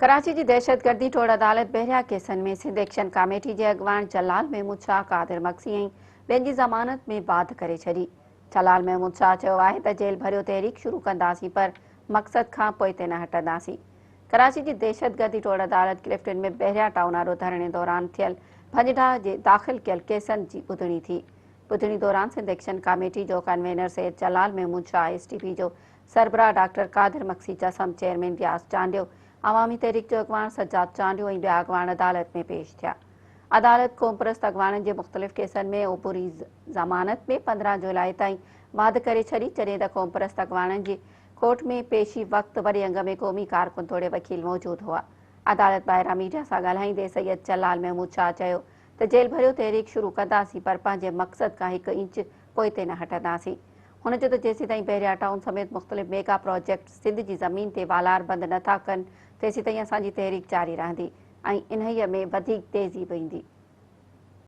ڪراچي جي دهشتگردي ٽوڙ عدالت بحريا ڪيسن ۾ سنڌ ايڪشن ڪاميٽي جي اڳواڻ جلال محمود شاهه، قادر مگسي ۽ ٻين جي ضمانت ۾ واڌ ڪري ڇڏي. جلال محمود شاهه چيو آهي ته جيل ڀريو تحريڪ شروع ڪنداسين پر مقصد کان پوئتي نه هٽنداسين. ڪراچي جي دهشتگردي ٽوڙ عدالت ڪلفٽن ۾ بحريا ٽائون آڏو ڌرڻي دوران ٿيل ڀڃ ڊاهه جي داخل ڪيل ڪيسن جي ٻڌڻي ٿي. ٻڌڻي دوران سنڌ ايڪشن ڪاميٽي جو convener Syed Jalal Mahmood Shah, S T P جو سربراهه ڊاڪٽر قادر مگسي، جسم چيئرمين رياض چانڊيو، عوامي تحريڪ جو اڳواڻ سجاد چانڊيو ۽ ٻيا اڳواڻ عدالت ۾ پيش ٿيا. عدالت قومپرست اڳواڻن جي مختلف ڪيسن ۾ عبوري ضمانت ۾ 15 جولاء تائين واڌ ڪري ڇڏي، جڏهن ته قومپرست اڳواڻن جي ڪورٽ ۾ پيشي وقت وڏي انگ ۾ قومي ڪارڪن توڙي وڪيل موجود هئا. عدالت ٻاهران ميڊيا سان ڳالهائيندي سيد جلال محمود شاهه چيو ته جيل ڀريو تحريڪ شروع ڪنداسين پر پنهنجي مقصد کان هڪ انچ پوئتي نه هٽنداسين. هن چيو ته جيسيتائين بحريا ٽائون سميت مختلف ميگا پراجيڪٽس سنڌ جي زمين تي والار بند نه ٿا ڪن تيسيتائين اسان جي تحريڪ جاري رهندي ۽ انهيء ۾ وڌيڪ تيزي به ايندي.